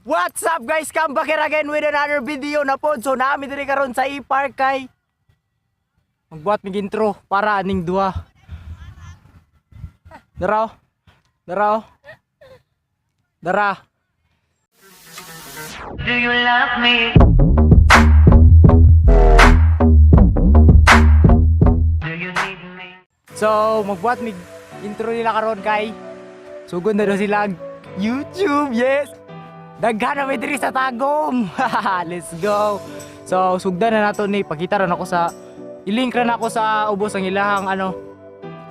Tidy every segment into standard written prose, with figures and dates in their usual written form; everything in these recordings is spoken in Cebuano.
What's up, guys? Come back here again with another video na po. So nami diri karon sa E-Park kay magbuhat mig intro para aning duha. Dara. Oh. Dara. Oh. Dara. Do you love me? Do you need me? So magbuhat mig intro nila karon kay sugod na daw sila ang YouTube. Yes. Daghan na may diri sa Tagum. Let's go. So sugdan na nato ni pakita ra nako sa i-link ra nako sa ubos ang ilahang ano.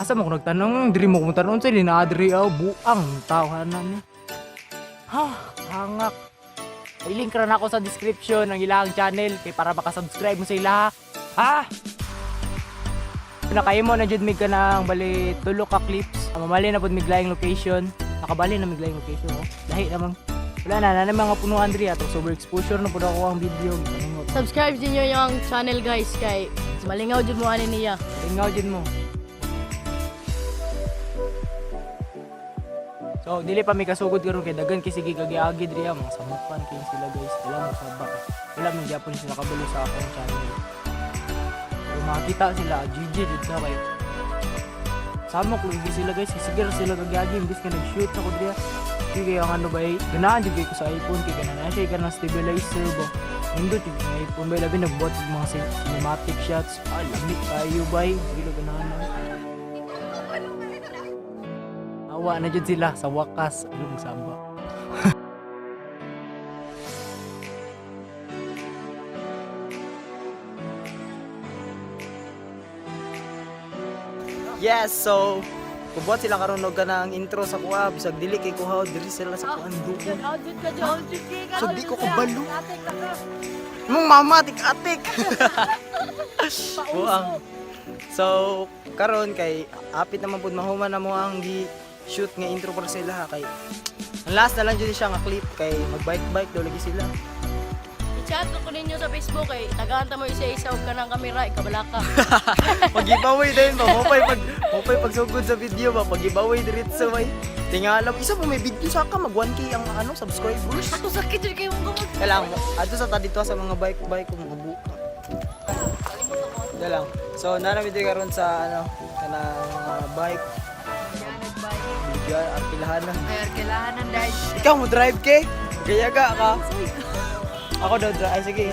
Asa mo ko nagtanong diri mo ko tanong sa ni na diri aw buang tawhanan ni. Ha, hangak. I-link ra nako sa description ang ilahang channel kay para maka-subscribe mo sa ilaha. Ha? Nakahimo na jud mig kanang bali tulo ka clips. Mamali na pud mig laing location. Nakabali na mig laing location oh. Lahi namang wala na na mga punuan diri ato so overexposure na pud ako ang video. Gipaningot. Subscribe din niyo yung channel, guys, kay malingaw jud mo ani niya. Ingaw jud mo. So dili pa mi kasugod karon kay daghan kay sige kagi-agi diri ah, mga samukan kay sila, guys. Wala mo saba. Wala man gyapon sila kabalo sa akong channel. Pero makakita sila, GG jud na kay samok lagi sila, guys. Sige ra sila kagi-agi imbis nga nag-shoot ako diri. Sige ang ano ba eh, ganahan jud kay ko sa iPhone kay ganahan siya kanang stabilizer ba. Nindot jud nga iPhone ba, labi nagbuhat og mga cinematic shots. Ah, lamig kayo bay. Sige lang ganahan na. Awa na jud sila sa wakas. Ano magsaba. Yes, so kubuhat sila karon og kanang intro sa kuha bisag dili kay kuha diri sila sa kuan duon. Out jud ka jud. So di ko kabalo. Mong mama tik atik. Buang. So karon kay apit naman pud mahuman na mo ang gi shoot nga intro para sa ila kay ang last na lang jud siya nga clip kay mag-bike bike daw lagi sila. I-chat ko ninyo sa Facebook kay tagaan ta mo isa-isa og kanang kamera ikabala ka. Pag-giveaway din ba mo pag mo pay pagsugod sa video ba pag-giveaway diretso bay. Tingala isa pa may video sa ka mag 1K ang ano subscribers. Ato sakit jud kay mong gamot. Kailangan mo. Ato sa ta dito sa mga bike bike kung mga buka. Ito lang. So, nanami dito karon sa ano, kanang mga bike. Bigyan, arkilahan na. Ay, kailangan ng dahil. Ikaw mo drive ke? Gaya ka ka. Ako daw drive. Ay, sige.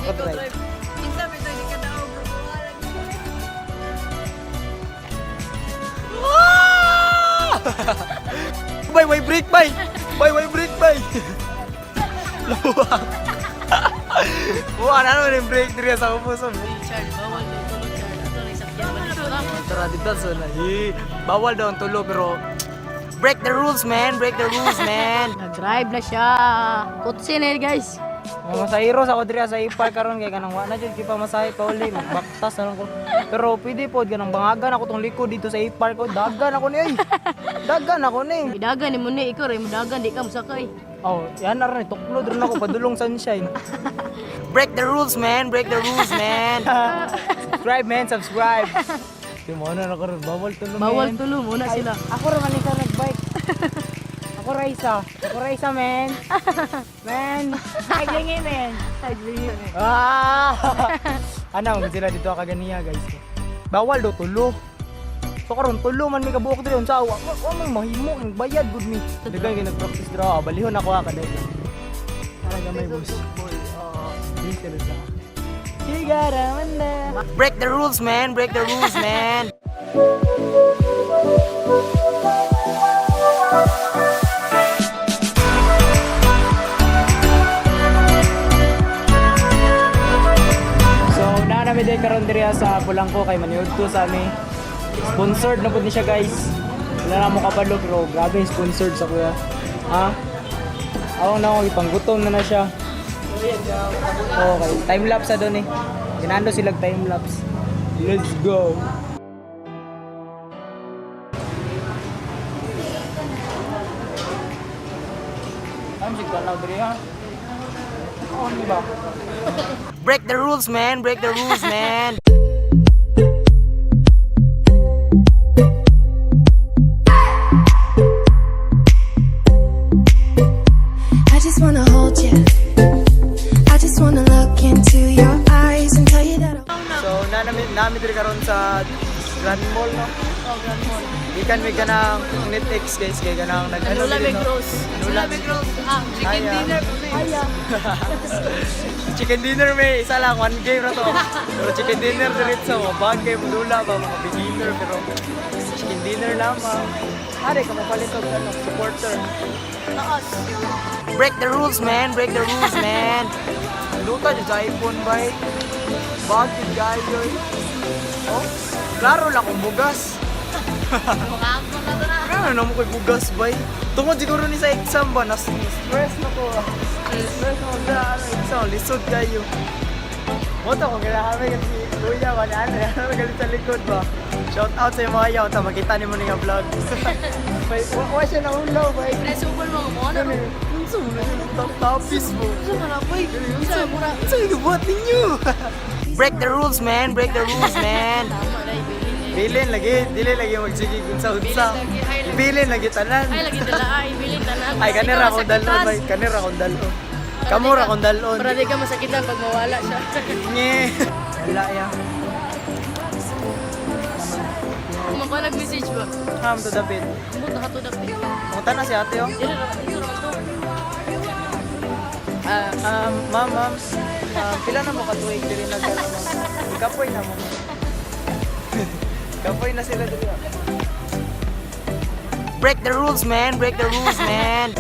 Ako drive. Kinsa may tagi ka daw. Bay, way break, bay! Bay, way break, bay! Luwa. Buwan, ano yung break diri sa upo sa Charge, bawal daw tulo charge. Ato na sakyan ba dito ka? Tara dito so na. Eh, bawal daw ang tulo pero break the rules, man, break the rules, man. Nag-drive na siya. Kotse na yun, guys. Mga masahiro sa ko diri sa ipar karon kay kanang wa na jud kay pamasahe pa uli, magbaktas na lang ko. Pero pwede pod kanang bangagan ako tong likod dito sa ipar ko. Dagan ako ni ay. Dagan ako ni. Idagan ni mo ni ikaw ray mo dagan di ka mosakay. Oh, yan na rin tuklod rin ako padulong sunshine. Break the rules, man, break the rules, man. Subscribe, man, subscribe. Di mo na ako ron, bawal tulo, man. Bawal tulo muna sila. Ako ra man isa nagbike. Ako ra isa. Ako ra isa, man. Man. Ay, lingi, man. Ah! Ano, man sila dito kaganiya, guys. Bawal do tulo. So karon tulo man may kabuok diri unsa wa wa man mahimo ang bayad gud mi. Daghan kay nag-practice dira, balihon ako ah, kaday. Para gamay boss. Di sila sa. Higara man na. Break the rules, man. Break the rules, man. So, naa nami din karon diri sa Pulangko kay maniud to sa ami. Sponsored na pud ni siya, guys. Wala na mo kabalo pero grabe yung sponsored sa kuya. Ha? Awang na ako ipanggutom na na siya. Okay, time lapse sa doon eh. Ginando sila time lapse. Let's go. Ano si Kanaw diri ha? Oh, di ba? Break the rules, man. Break the rules, man. I just wanna Grand Mall, no? Oh, Grand Mall. Gikan mi kanang Netflix guys kay kanang nag Nula ano may dito? gross. Nula may gross. Ah, Chicken dinner. Chicken dinner may isa lang one game na to. Pero chicken dinner diretso mo bagay mo dula ba mga beginner pero chicken dinner lamang. Are ka mapalit og ano, supporter. Taas. Break the rules, man. Break the rules, man. Luta jud sa iPhone bay. Bagay kayo. Eh. Oh, klaro lang kung bugas. Mga angkor na to na. Ano na mo ko'y bugas bay? Tungod siguro ni sa exam ba, nas stress na ko. Stress na ko sa ano, exam, lisod kayo. Moto ko ginahamay kasi si Kuya, wala ano, ano, galit sa likod ba? Shout out sa mga yaw, ta makita ni mo ni nga vlog. Bay, wa siya na ulaw bay. Presubol mga mo. Ano? Unsa mo na yung top tapis mo? Unsa man na, boy? Unsa mura? Unsa yung gibuhat ninyo? Break the rules, man. Break the rules, man. Tama na, ibilin eh. Bilin lagi, dili lagi magsige kung sa unsa. Bilin lagi, ay, lagi. Bilin lagi tanan. Ay, lagi dala. Ay, ibilin tanan. Ay, kanira Ikaw akong dalon, masakitan. bay. Kanira akong dalon. Kamura akong dalon. Para di ka masakitan pag mawala siya. Nye. Wala ya. Kung ako nag-message ba? Ham to the bed. Ambot na katulad eh. Punta na si ate, oh. Dili ra dito ra to. Ah, ma'am, ma'am. Ah, pila na mo katuig diri na ma'am. Kapoy na mo. Kapoy na sila diri. Oh. Break the rules, man. Break the rules, man.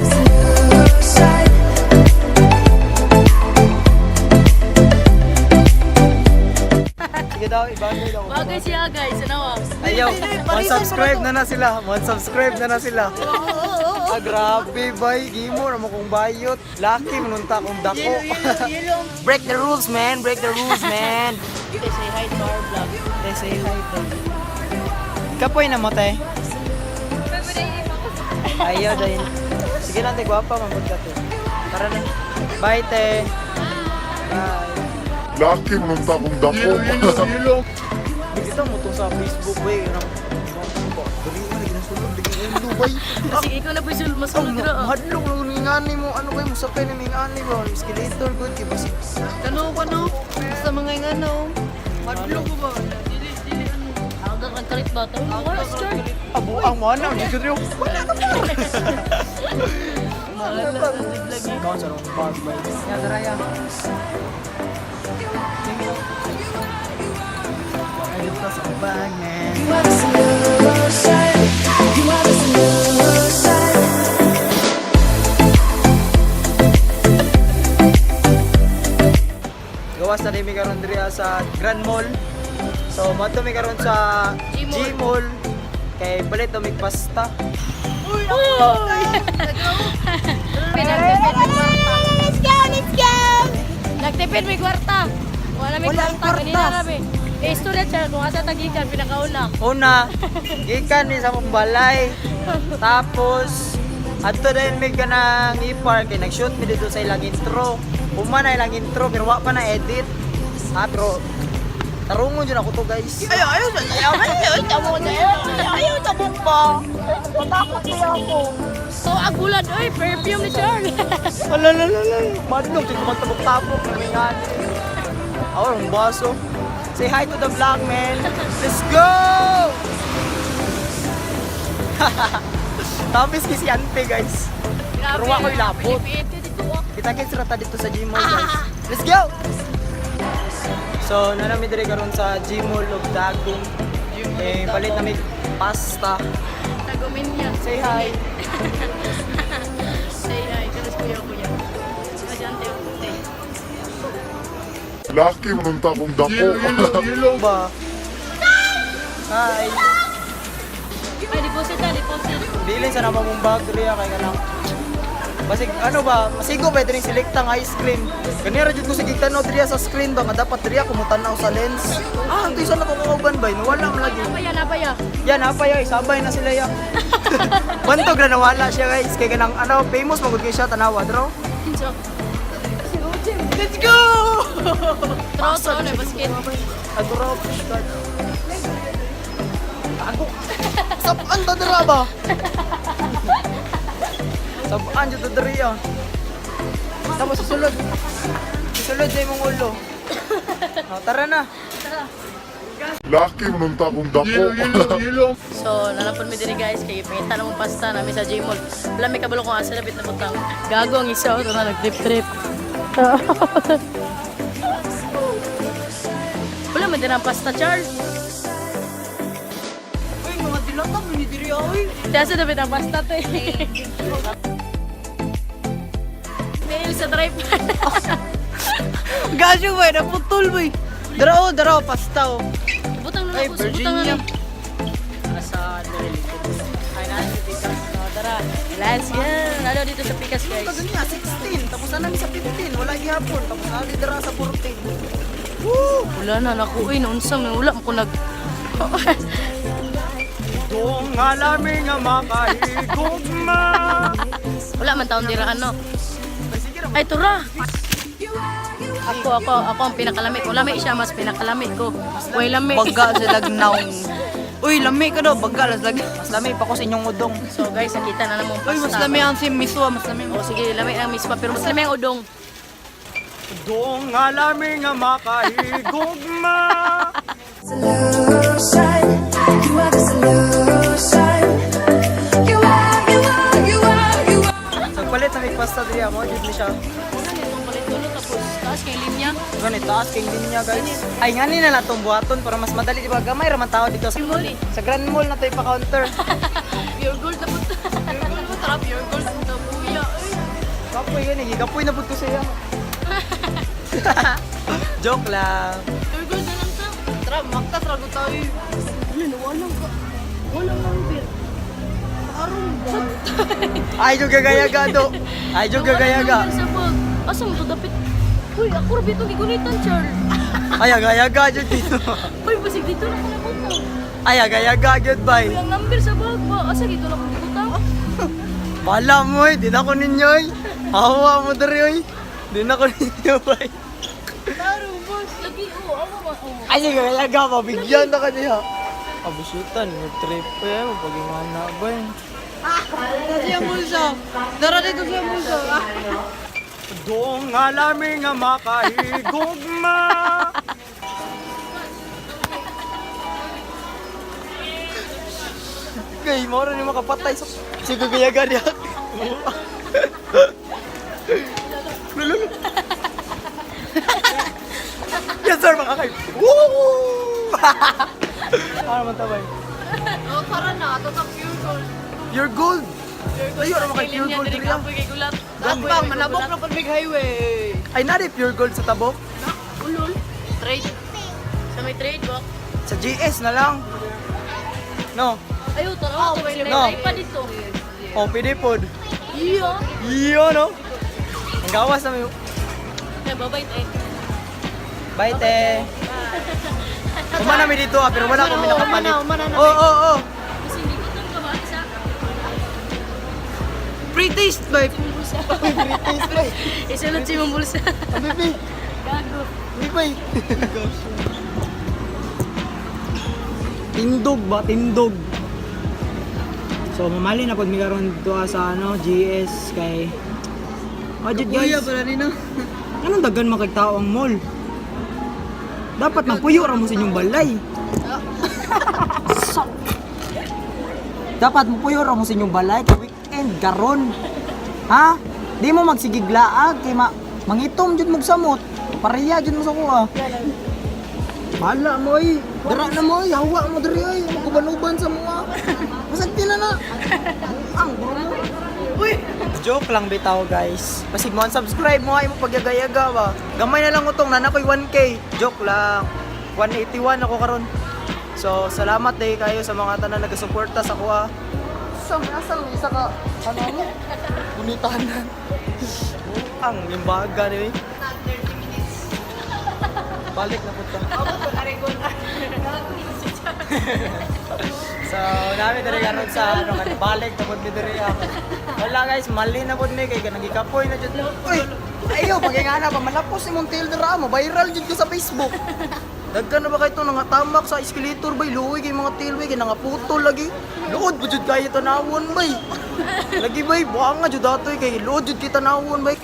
Sige daw, ibagay daw. Bagay siya guys, ano ah. Ayaw, one-subscribe na na sila. One-subscribe na na sila. Ah, grabe, bay. Gimo na mo kong bayot. Lucky, manunta kong dako. Break the rules, man. Break the rules, man. Okay, say hi to our vlog. Te, say hi, te. Kapoy na mo, te. Ayaw, dahil. Sige lang, te. Gwapa, mabot ka, te. Tara na. Bye, te. Bye. Lucky manunta kong dako. Dito mo to sa Facebook, bay. Ano? Dali mo, lagi nasulod. Lagi ulo, bay. Kasi ikaw na po yung masulod Ang ra. Ah. hadlok lang ni ngani mo. Ano kayo musakay ni may ngani ba? Escalator good kay basig. Kano kano sa mga ingano. Madlo ko ba? Dili dili ano. Hanggang ang karit ba? Tara, wala si Char. Abo ang mana ang jud yo. Wala ka pa. Ikaw sa rong bag ba? Ya tara ya. Ay, dito sa bag, man. Gawas na rin mi karon diri ah, sa Grand Mall. So, madto mi karon sa G-Mall. G-Mall. Kay palit na mig pasta. Uy! Nagtipid may kwarta. Let's go, let's go. Nagtipid may kwarta. Wala may Wala ang kwarta. kwarta. Kanina kami. Eh, student siya. Kung asa tagikan, pinakauna. Una, gikan mi sa mong balay. Tapos, adto din mi kanang i-park kay nag-shoot mi dito sa ilang intro. Uma na ilang intro pero wa pa na edit. Ah, pero tarungon jud ako to, guys. Ayo, ayo, ayo, ayo, tabo ayo, tabo pa. Matakot niya ako. So, ang gulan. Uy, perfume ni Charles. Ala, ala, ala, ala. Madlong, dito magtabok-tabok. May nga. Ako, ang baso. Say hi to the vlog, man. Let's go! Tapos kay si Ante, guys. Grabe. Pero ako'y lapot. Pilipiit ka dito ah. Kita kits rata dito sa Gmall, guys. Let's go! So, nanami diri karon sa Gmall of Dagum. Eh, palit na may pasta. Tagumin niya. Say hi. Say hi. Karos kuya kuya. Kasi ante, ante. Lucky manunta kong dako. Ba? Hi. Ay, deposit na, deposit. Bilin sa naman mong bag diri ah, kay kanang Basig ano ba, masigo ba diri selektang ice cream. Ganira jud ko sige tanaw diri sa screen ba nga dapat diri ako mutanaw sa lens. Ah, antoy sa nakakauban ba? Nawala man lagi. Napaya, napaya. Yan, napaya, isabay na sila ya. Bantog na nawala siya guys kay kanang ano famous magud kay siya tanawa draw. So, Let's go! throw, throw na basket. Adoro fish card. Ako. Sabaan ta dira ba? Sabaan jud ta diri ah. Tapos susulod. Susulod sa imong ulo. Oh, tara na. Tara. Laki mo nung takong dako. So, nanapon mi diri guys kay pangita na mong pasta nami sa Gmall. Wala may kabalo kung asa lapit na butang. Gago ang isa ito na nag-trip trip. Wala man din ang pasta, Charles. Uy, mga dilata mo ni diri oy. Kaya sa dapit ang pasta to eh. Nail sa tripod. Gasyo ba naputol boy. Dara oh, dara oh, pasta oh. Butang na Ay, ako sa butang na. Virginia. Asa Ay, nasa Pikas. Oh, tara. Let's go. Lalo dito sa Pikas, guys. Kagunya 16, tapos na nami sa 15, wala gihapon, tapos na dira sa 14. Wala na naku uy, naunsa man wala mo ko nag Dong alami nga makahigugma. Wala man taon dira ano. Ay tura. Ako ang pinakalamig. Wala may siya mas pinakalamig ko. Way lami. Baga sa lagnaw. Uy, lami ka daw, baga las lag. Mas lami pa ko sa inyong udong. So guys, nakita na namong Uy, pasta. mas lami ang si miswa, mas lami. O sige, lami ang miswa pero mas lami ang udong. Dong alami nga makahigugma. Solution. You are the solution. You are, you are, you are, you are. So palit sa may pasta diya mo, jud ni siya. Una nitong palit dulo tapos taas kay linya. Gani taas kay linya guys. Ay ngani na lang tong buhaton para mas madali di ba gamay ra man tao dito sa Mall eh. Sa Grand Mall na to ipa-counter. Pure gold na puta. Pure gold mo tara, pure gold na buya. Ay. Kapoy gani, gigapoy na pud ko siya. Joke lang. Pure gold na lang ta. Tara, maktas ra gud tayo. Ano na walang ka. Walang number. Ay jud gagayaga do. Ay jud gagayaga. Walang number sa bag. Asa mo to dapit? Uy, ako ra bitong gigunitan, Charles. Ay gagayaga jud dito. Uy, basig dito na ko nabutang. Ay gagayaga jud bay. Uy, ang number sa bag ba? Asa dito na ko gibutang? Bala mo eh, di na ko ninyo eh. Hawa mo diri oy. Di na ko ninyo bay. Lagi, oh, awa ba? Oh. Ay gagayaga mabigyan na ka niya. Abusutan, nag-trip pa yan, pag-ingana ba eh. Dara siya bulsa. Dara dito siya bulsa. Dong alami nga makahigugma. Kay mo ni makapatay sa sige gayaga niya. Lululu. Yes sir mga kay. Woo! Ano man tabay? Oh, tara na, ato ta pure gold. Pure gold. Ayo ra kay pure gold Diri diri ah. kapoy kay gulat. Tapang, malabok na pag big highway. Ay nari pure gold sa tabok. Ulol. Trade. Sa may trade walk. Sa GS na lang. No. Ayo, tara. Oh, may No. trade pa dito. Oh, pwede pod. Iya. Iyo no. Ang gawas na may Okay, bye-bye, te. Bye, te. Umana mi dito ah, pero wala kami nakapalit. Umana, umana na. Oo, oo, oo. Kasi hindi ko itong kamali sa Free taste ba? bulsa. Taste pre. Isulod si mong bulsa. Bibi. Gago. Bibi. Tindog ba? Tindog. So, mamali na pag mi karon dito ah, sa ano, GS kay Oh, jud Kuya guys. pala nino. Anong dagan makigtao ang mall? Dapat magpuyo ra mo sa inyong balay. Dapat mupuyo ra mo sa inyong balay kay weekend karon. Ha? Di mo magsigiglaag kay ma mangitom jud mo samot. Pareha jud mo sa kuha. Bala mo oy. Dara na mo oy, hawa mo diri oy, maguban-uban sa mga. Masagti na na. Ang bro mo. Uy! Joke lang bitaw guys. Basig mo unsubscribe mo ay mo pagyagayaga ba. Gamay na lang utong nana ko'y 1K. Joke lang. 181 ako karon. So, salamat day kayo sa mga tanan nagasuporta sa kuha. Sa asa lang isa ka ano mo? Gunitanan. Ang limbaga ni. 30 minutes. Balik na punta. So, nami diri karon sa ano kan balik na pud mi diri ako. Wala guys, mali na pud mi kay kanang gikapoy na jud. Uy, ayo pagingana pa malapos imong tail dira mo, viral jud ko sa Facebook. Dagkan na ba kay to nangatamak sa escalator bay luoy kay mga tailway kay nangaputol lagi. Luod pud jud kayo tanawon bay. Lagi bay buang nga jud atoy kay luod jud kita tanawon bay.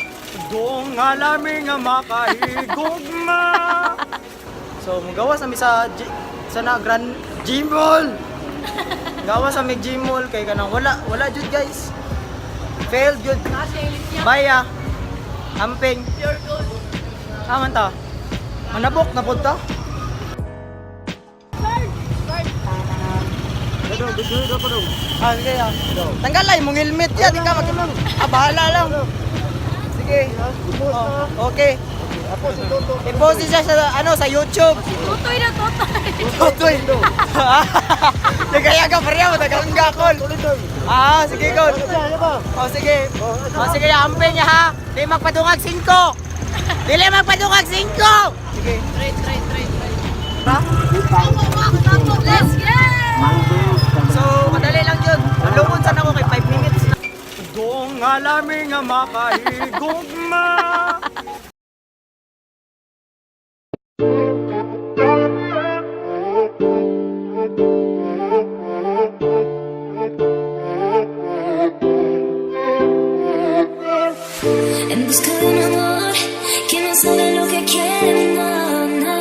Dong alami nga makahigugma. So, mugawas na mi sa G- Sana Grand Gmall. Gawa sa may Gmall kay kanang wala wala jud, guys. Failed jud. Bye ah. Amping. Pure gold. Aman ta. Manabok na pud ta. Ah, sige ah. Tanggal lang mong helmet yan, di ka mag. Ah, bahala lang. Sige. Oh, okay. I-post siya sa ano sa YouTube. Tutoy na tutoy. Tutoy. Nagaya ka pareho, tagangga kol. Ah, sige kol. Oh, sige. Oh, sige, amping niya ha. Di magpadungag 5. Dili magpadungag 5. Sige. Try, try, try, try. Ha? Let's go! So, madali lang yun. Malungkot sana ako kay 5 minutes na. Dong alami nga makahigugma. En busca de un amor que no sabe lo que quiere, no, no.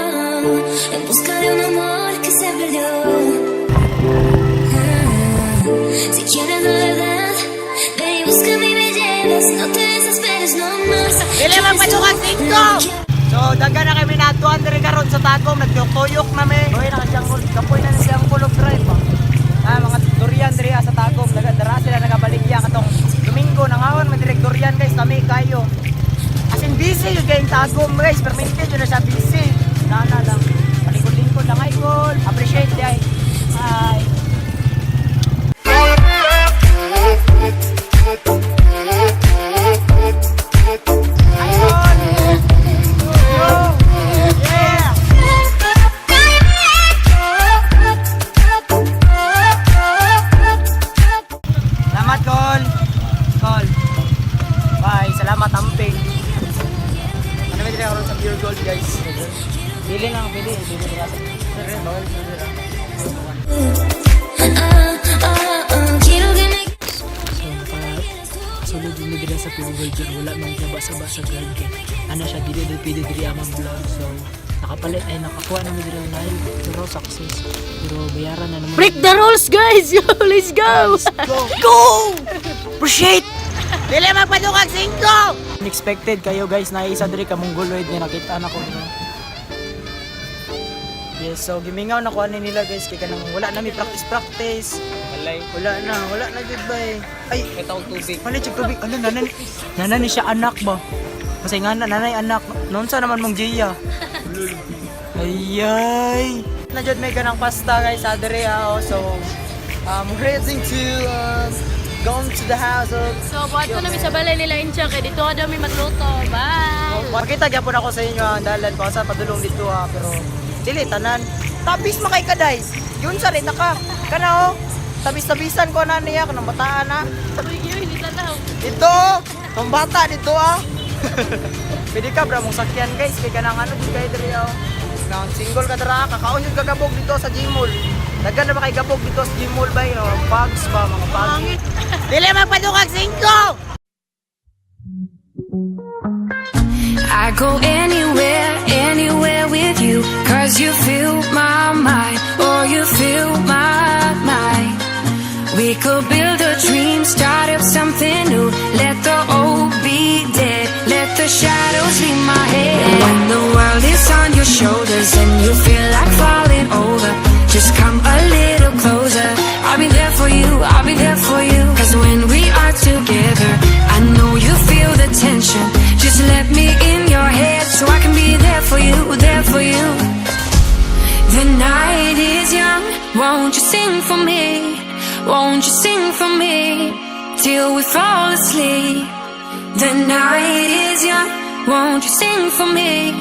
En busca de un amor que se perdió. Ah, si quieres la verdad, ven y búscame y me llevas. No te desesperes, no más. Dili magpadungag 5. So, daga na kami natuan diri karon sa Tagum, nagtuyok na mi. Hoy, naka kapoy na siyang kulog drive ba. Ah, mga durian diri ah, sa Tagum, daga dara sila nagabaligya katong Domingo nangawon man direk durian, guys, kami kayo. As in busy yung kayong Tagum, guys, permanente jud na siya busy. Nana lang. Palingkod-lingkod lang ay goal. Appreciate di ay. Hi. Hi, goal. Go. Yeah. Salamat, Kol. Kol. Bye. Salamat, Amping. Ano may karon sa Pure Gold, guys? Pili lang, pili. Pili nila sa. Ah, ah, ah, quiero que me So, sulod mi dira sa Pure Gold dyan. Wala man siya basa-basa guard kay. Ano siya, dili dili pwede diri amang vlog. So, nakapalit ay nakakuha na mi dira na pero success. Pero bayaran na naman. Break the rules, guys! Yo, let's go! Go! Go! Appreciate! Dili magpadungag 5! Unexpected kayo guys, na isa diri ka mongoloid nga nakita na ko. No? Yes, so gimingaw na ko ani nila guys kay kanang wala na mi practice practice. Walay. Wala na jud ba eh. Ay, Kita og tubig. wala jud tubig. Ano nanan nanan ni siya anak ba? Masay nga na nanay anak. Noon sa naman mong Gia. Ayay. Na jud may ganang pasta guys sa diri ah, oh. So heading to going to the house of So, buhat ko namin sa balay nila Incha kay dito ka dami magluto. Bye! Makita gyapon ako sa inyo ang dalan ko sa padulong dito ha, pero dili tanan. Tabis makay kaday. Yun sa rin naka kana oh. Tabis-tabisan ko na niya kanang bataan na. Uy, yun, hindi tanaw. Dito oh. Tong bata dito ah. Pwede ka bra mong sakyan guys kay kanang ano di kay diri oh. Nang single ka dara kakaon yung gagabog dito sa Gmall. Daghan na ba kay gabog dito sa Gmall ba oh, Pugs ba mga pugs. Dili magpadungag 5. I go anywhere, anywhere with you. 'Cause you fill my mind, oh, you fill my mind. We could build a dream, start up something new. Let the old be dead, let the shadows leave my head. When the world is on your shoulders and you feel like falling over, just come a little closer. I'll be there for you, I'll be there for you. 'Cause when we are together, I know you feel the tension. Just let me in your head so I can be there for you, there for you. The night is young, won't you sing for me? Won't you sing for me? Till we fall asleep. The night is young, won't you sing for me?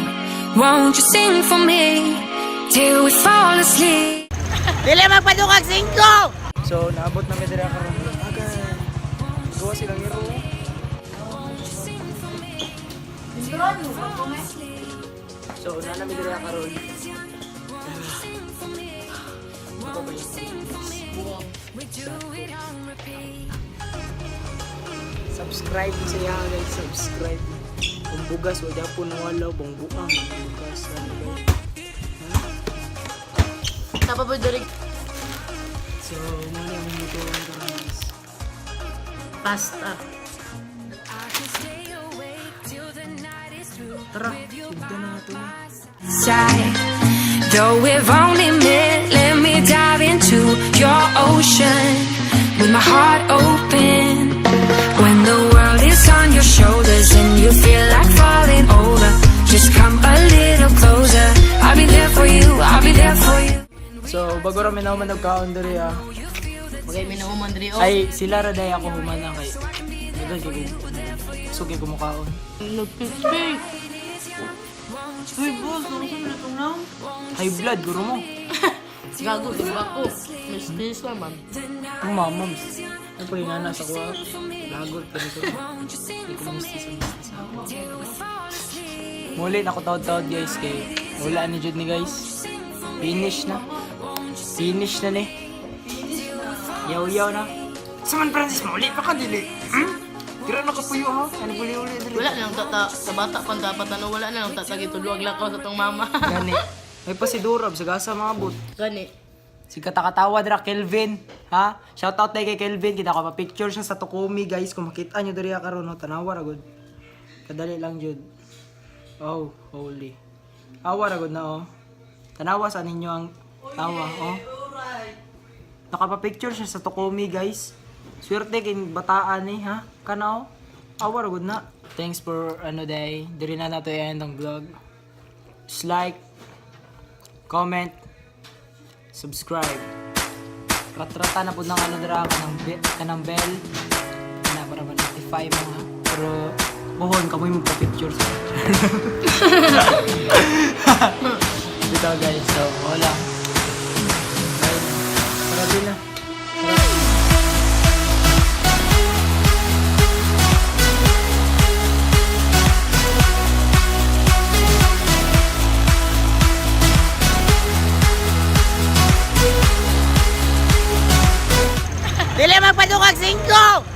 Won't you sing for me? Till we fall asleep. Dili magpadungag 5. So naabot na mi diri karon. Agay. Gawa silang iro. So na mi diri karon. Subscribe sa iya guys, subscribe. Kung bugas wa gyapon wala bong buang bugas ano ba. Napapoy diri. So, muna yung luto ang guys. Pasta. I can stay awake till the night is through. Tara, sugdan na natin. Side. Though we've only met, let me dive into your ocean with my heart open. When the world is on your shoulders and you feel like falling over, just come a little closer. I'll be there for you, I'll be there for you. So, bago rami na human nagkaon diri ah. Bagay may nahuman diri oh. Ay, sila ra day ako humana kay. Dagan kay sugi kumukaon. Nagpispi. Uy, boss, ano sa mga itong naon? High blood guro mo. Gago, di ba ko? May space naman. Ang mamams. Ano pa yung nana sa kuha? Lagot pa dito. Hindi ko misti sa misti sa ako. Muli na ako taod-taod guys kay wala ni jud ni guys. Finish na. Finish na ni. Yaw-yaw na. Saman Francis, mauli pa ka dili. Hmm? Tira na ka puyo ha. Ano uli-uli dili? Wala na lang tata, sa bata pa dapat ano, wala na lang tata gituluag lakaw sa tong mama. Gani. May pasidurab sa gasa mga bot. Gani. Si katakatawa dira Kelvin, ha? Shout out tayo kay Kelvin, kita ko pa picture siya sa Tukumi, guys. Kung makita nyo diri karon no, tanawa ra gud. Kadali lang jud. Oh, holy. Awa ra gud na oh. Tanawa sa ninyo ang tawa, oh. Nakapa-picture siya sa Tukumi, guys. Swerte kay bataan ni, ha? Kana oh. Awa ra gud na. Thanks for ano day. Diri na nato i-end ang vlog. Just like, comment, subscribe. Ratrata na po ng ano dira kanang kanang bell na para ma-notify mo ha. Pero buhon kamoy magpa-picture sa. Dito guys, so wala. Bye. Tara din na. Tara. Dili magpadungag 5!